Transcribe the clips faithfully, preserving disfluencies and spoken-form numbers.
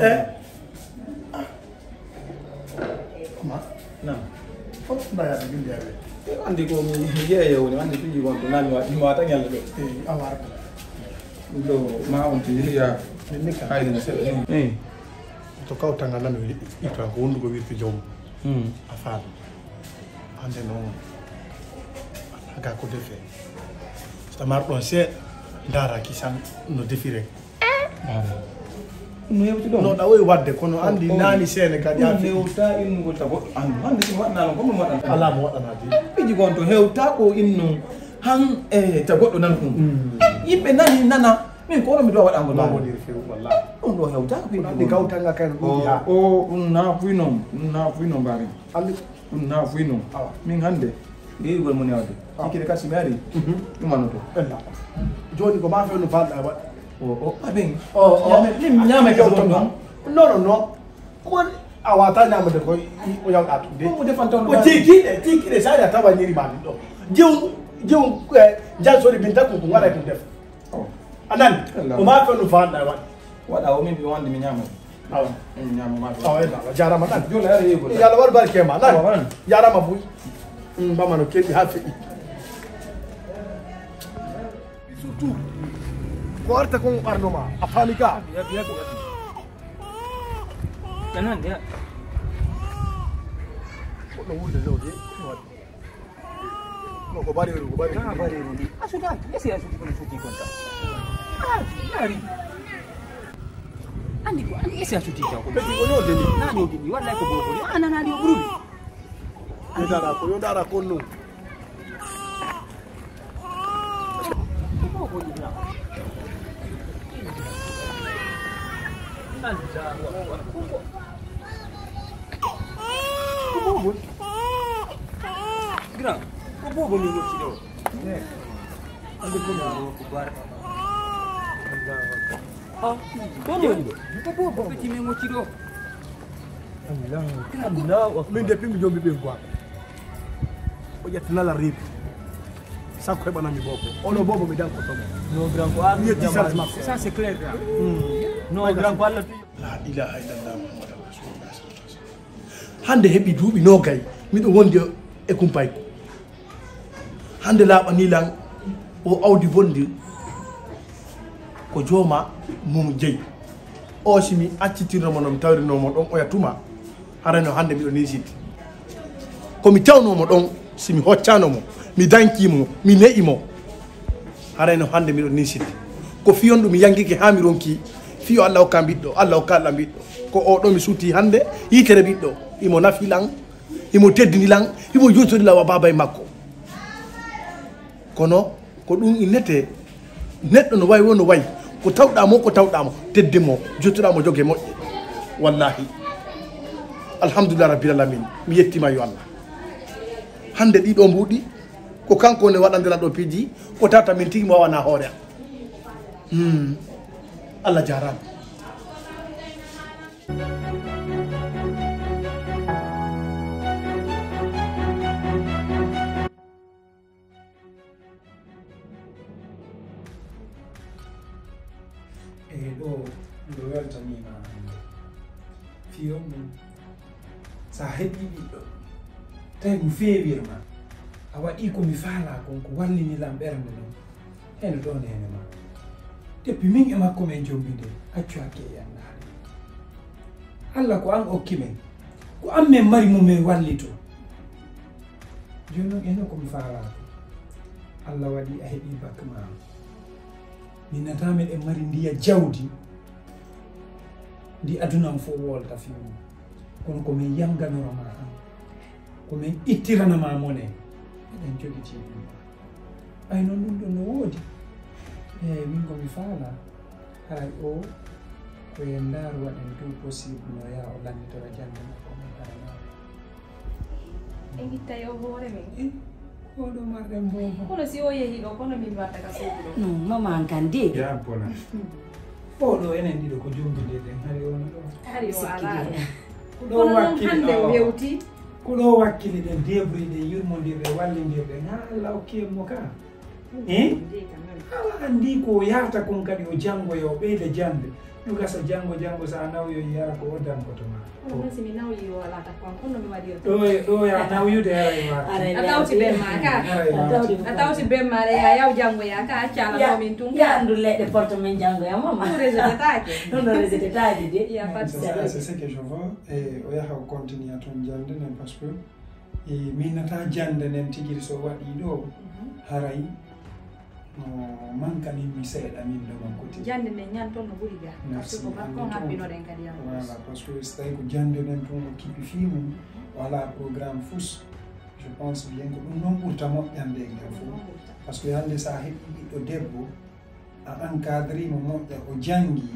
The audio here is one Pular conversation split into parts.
Eh? Ah. Ma? Naam. Fof mbaɗa ɓe bindi aɓe. Andi ko mi, mi yeeyo woni, andi piiji gon to nani wa, mi wata ñalde ɗo. Eh, a wara ko. Ɗo ma on to yeeya. Min ni ka. Haydi no seɗɗa. Eh. To kawtal ngal nano ito ko wondugo wirti jawmu. Hmm. A faala. Hande noon, alaa ko defee. So marɗon seeɗa, ndaara kisan no defiree. Ɗum no hewti ɗon. No ɗawoy waɗde, kono anndi naani seene kadi ɗum haa feƴƴi. Hewta innugol ta goɗɗo anndu. Hannde si mi waɗanaa ɗum, ko ɗum waɗanta? Alaa mo waɗanaa de. Piiji gon to hewta ko innu han e ta goɗɗo nan ɗum. Mm. Yimɓe nani nana, min ko onon mi ɗo waɗangol. Non, woniri few, wallahi. Ɗum ɗo hewta ko piiji gon. Anndi gawtal ngal kay no ɗum yaa. O, o, ɗum na fuy non, ɗum na fuy non mbaari. Anndi Ɗum na fuy non. Awa. Min hannde, yeeyugol mo newde. Awa. Sikkiri kasi mi ari. Mhm. Ɗum wano to. Ella. Jooni ko maa fewno falɗa e waɗ. O, o, aben. O, o. Ñaame, lim, ñaame ko ɗon ɗon. Non, non, non. Ko a wata ñaamde ko i, o yawɗa ɗum de. Ko mo defanta on ko ɗum. Tiikiiɗe, tiikiiɗe, sa a tawa ñiri ma ɗum ɗo. Jew, jew, eh, jan sori bin takko ko ngara ɗum def. Oh. A nani? Ko maa ko ɗum faanɗa waɗ. Waɗa o min mi wonde mi ñaama. Awa. Mi ñaama maa. Awa, e baba, jaaraama tan. Jooni ari e golle. Yo Allah waɗ barke ma, nan. Awa, nan. Jaaraama buy. Mm, bama no keɓi haa feƴƴi. Surtout, ko arta kon ɓarno ma, a faami ka? Yaɓi, yaɓi, yaɓi. Kanan, ya. Ko ɗo wulde ɗo de. No, ko bareeru, ko bareeru. Ah, bareeru ndi. A suuti, esi a suuti kono suuti kon tan. Ah, yaari. Anndi ko, anndi esi a suuti taw ko. Ɓe ko ñoolde ni. Na ñoolde ni, wallahi ko bobo ni. A nanaali o ɓurumi. Yo ndaara ko, yo ndaara ko non. Ko bobo ni na. Allahu akbar. Ko bobo. Ko bobo ni. Grand, ko bobo ni woni ɗo. Ande ko Allahu akbar. Allahu akbar. Ah, ko bobo. Ko bobo. Ko ti men woni ɗo. Allahu akbar. Min de pimbi jombi ɓe quoi. O ƴetta nala reedu. Sakko heɓanami bobo. Ono bobo mi dan ko tomo. No grand ko. Mi yetti charge makko. Ça c'est clair. Hmm. No grand ko Allah tu. La ilaha illallah Muhammadur Rasulullah sallallahu alaihi wasallam. Hande heɓi duuɓi noogay miɗo wondi e kumpay. Hande laaɓani lan o awdi bondi ko jooma mum jeyi. O si mi accitirno mo no mi tawrino mo ɗon oya tuma, harayno hande miɗo nisiti. Ko mi tawno mo ɗon, si mi hoccano mo, mi danki mo, mi ne'i mo, harayno hande miɗo nisiti. Ko fiyon ɗum mi yangike haa mi ronki fiyo Allah hokka ɓiɗɗo, Allah hokka Allah ɓiɗɗo. Ko o ɗo mi suuti hande yitere ɓiɗɗo, imo nafi lan, imo teddini lan, imo yurtodi lan wa baaba e makko. Kono ko ɗum innete, neɗɗo no way wo no way, ko tawɗaa mo, ko tawɗaa mo, tedde mo, jottoɗaa mo joge moƴƴe. Wallahi. Alhamdulillah Rabbil Alamin. Mi yettima yo Allah. Hande ɗiɗo mbuuɗi, ko kanko ne waɗande lan ɗo piiji, ko tata min tigi mo wawana hoore am. Hmm. Allah jaaraama. E ɗo, miɗo weltanii ma hannde. Fiyo mum, so a heɓii ɓiɗɗo, tawi mo feewir ma, a waɗii ko mi faalaa kon, ko wallini lan ɓernde non, heno ɗon hene ma. Depuis min e makko men jombi nde, accu hakke e anndaare. Alla ko an okki men, ko an men mari mo men wallito. Jooni non, eno ko mi faalaa ko. Alla waɗii a heɓii bak maa. Min nataa meɗen mari ndiya jawdi ndi aduna on fof wolta fii mum. Kono ko min yanganoro maa an, ko min ittirana maa mone, eɗen jogitii ɗum. Ɓay non ɗum ɗon no woodi. Eey, min ko mi faalaa, haray o ko e ndaaru waɗen tout possible no yaha o lannitora jannde makko mo taanaa. En ittay o hoore men. Eh, oɗo marɗen boobo. Kono si o yehi ɗo, kono min watta ka suudu ɗo? Non, maman kan de. Ya bona. Oɗo enen ɗiɗo ko jombindirɗen, hari ono ɗo. Hari o alaa ɗo. Ko ɗo wakkili ɗen débrouiller ɗen, yurmondirɗen, wallindirɗen, haa Alla okki en mo ka. Eh? Awa anndi ko o yaata kon kadi, o janngoya, o ɓeyda jannde. Ɗum gasa janngo, janngo, so a nawyoyi, hara ko o dankoto ma. Kono non, si mi nawyi o alaa takko an, kono mi waɗi o. Ɗo e, ɗo ya nawyude, hara e waata. Aray, a tawti ben ma ka. Hara e waata. A tawti ben ma, ya, yaw janngoya ka, acca ala ya, ɗo min tun ya ka. Anndu leɗɗe porto men janngoya, mama. Ɗum rejetetaake. Ɗum ɗo rejetetaake de. Il y a pas de ça, ça, c'est ce que je vois. E, o yaha o continue ton jannde nden, parce que, e, min nata jannde nden tigi so waɗi ɗo, mhm, haray no mankanin mi seeɗa min ɗo makko tigi. Jannde nden ñan ton no ɓuri ga. Merci. Parce que ko bakkon habbinoɗen kadi en plus. Voilà, parce que so tawi ko jannde nden tun o kipi fii mum, o alaa programme fus, je pense bien ko ɗum non ɓurta moƴƴande e ngen fof. Ɗum non ɓurta. Parce que hannde so a heɓii ɓiɗɗo debbo, a encadre mo moƴƴa, o janngi,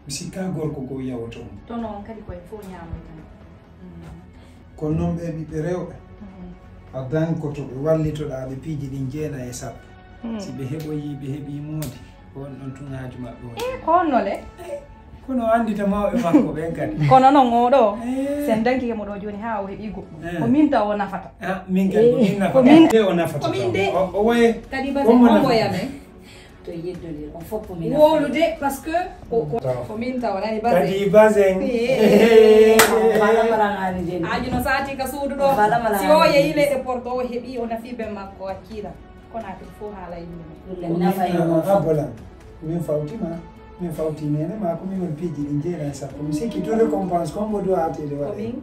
mi sikka gorko goo yawoto mo. Tono on kadi ko en fof ñaamoyta mo. Mm. Kono non ɓee ɓiɓɓe rewɓe, mm, a dankoto ɓe, wallitoɗaa ɓe piiji ɗin jeenay e sappo. Mm. Si ɓe heɓoyii, ɓe heɓii moodi, ko on ɗon tun haaju maɓɓe woni. Eh, ko honno le? Kono o anndita mawɓe makko ɓen kadi. Kono non oo ɗoo, eh, si en dankike mo ɗoo jooni haa o heɓii goɗɗum, eh, ko min taw o nafata. Ah, min kadi ko min, eh, nafata. Ko min. Te o nafata. Ko min de. O, o waye. Kadi basen on mo nafata. Mboya men. To yeddondir on fof ko min wowlude, parce que ko, ko, ko min taw nani basen. Kadi basen. Eh. Fala fala ngani jeni. Aji no sati ka suudu ɗo. Fala fala si o ngani yehi jeni. Leyɗe Porto, o heɓi, o nafi ben makko, wakkila. Kono a fof haala yimɓe. Ɗum le nafa yo on fof. Abola. Min fawti ma. Min fawti nene ma, ko min woni piiji ɗin jeeɗa e sappo. Mi sikki tout récompense, ko mbo doit attirer waɗe. Ko min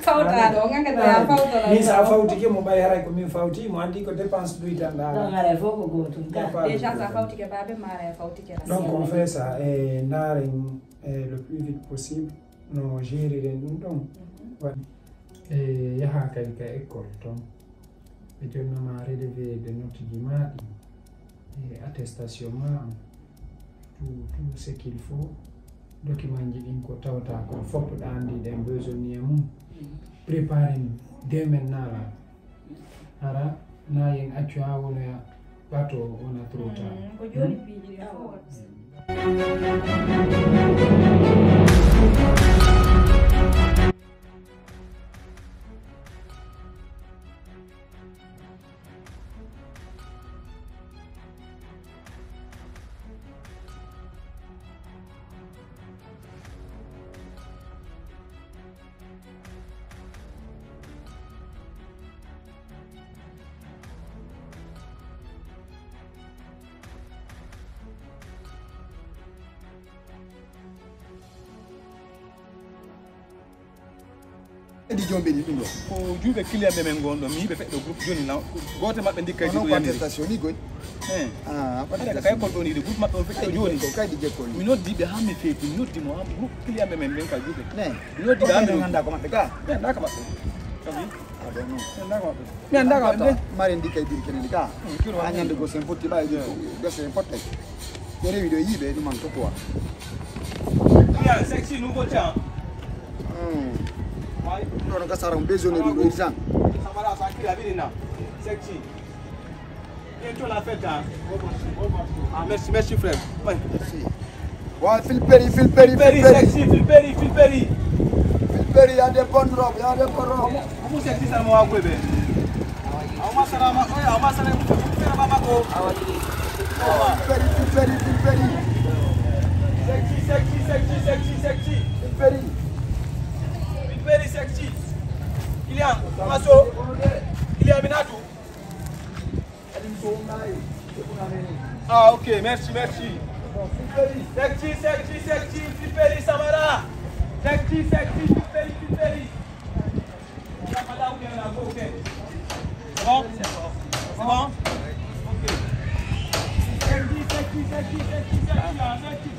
fawtaɗo, on hankadi ko ya fawtola. Min sa fawtike mo ɓay haray ko min fawti, mo anndi ko dépense ɗuytanɗa. Donc haray fof ko gootum ka. Déjà sa fawtike baabe ma, haray fawtike la. Donc on fait ça, e ndaaren, e le plus vite possible, no gériren ɗum ɗon. Mhm. Waɗi. E yaha kadi ka école ton. Ɓe jonnama relevé de note ji ma ɗin, e attestation ma on, tout, tout ce qu'il faut, document ji ɗin ko tawata kon fof ɗa anndi ɗen besoin e mum, préparé ni, dès maintenant là, hara na yen accu haa wonoya ɓato wona trop tard. Mm, ko jooni piiji ɗin fof. Edi jomɓe ɗi ɗum ɗo. Ko juuɓe client ɓe men ngon ɗo, mi yiɓe feɗɗo groupe joni na, gooto maɓɓe ndikka e onon ko attestation ni goy. Eh. Ah, ko attestation. Kay kon ɗon yiɗi groupe maɓɓe on feɗɗo joni. Ko kay di jekkol ni. Mi noddi ɓe haa mi feeti, mi noddi mo haa groupe client ɓe men ɓen ka juuɓe. Ne. Mi noddi ɓe haa mi noddi. Ɓe anndaa ko maɓɓe ka. Ɓe anndaa ko maɓɓe. Kabi. Ah, bon, non. Ɓe anndaa ko maɓɓe. Mi anndaa ko maɓɓe. Mari ndikka e biri kenen ka. Hmm, curu. Haa ñande go sen fotti ɓaawi ko gese en fottay. Ko rewi ɗo yiɓe ɗum an to quoi. Yeah, sexy, nouveau champ. Hmm. Ouais. Non, non, ka sara, on besoin de l'urgent. Samara, ça, qui la vie, non. Sexy. Bientôt la fête, hein. Ah, merci, merci, frère. Ouais. Merci. Waaw, Fil Peri, Fil Peri, Fil Peri, Fil Peri. Sexy, Fil Peri, Fil Peri. Fil Peri, y a des bonnes robes, y a des bonnes robes. Comment c'est que ça m'a envoyé, ben? Awa ma salama, oy, awa ma salama, ko fera baba ko. Awa. Fil Peri, Fil Peri, Fil Peri. Sexy, sexy, sexy, sexy, sexy. Fil Peri. Fil Peri, sexy. Kylian, Maso. Kylian Minatou. Ah, ok, merci, merci. Sexy, sexy, sexy, Fil Peri Samara. Sexy, sexy, Fil Peri, Fil Peri. C'est bon? C'est bon? Ok. Sexy, sexy, sexy, sexy, ah, sexy.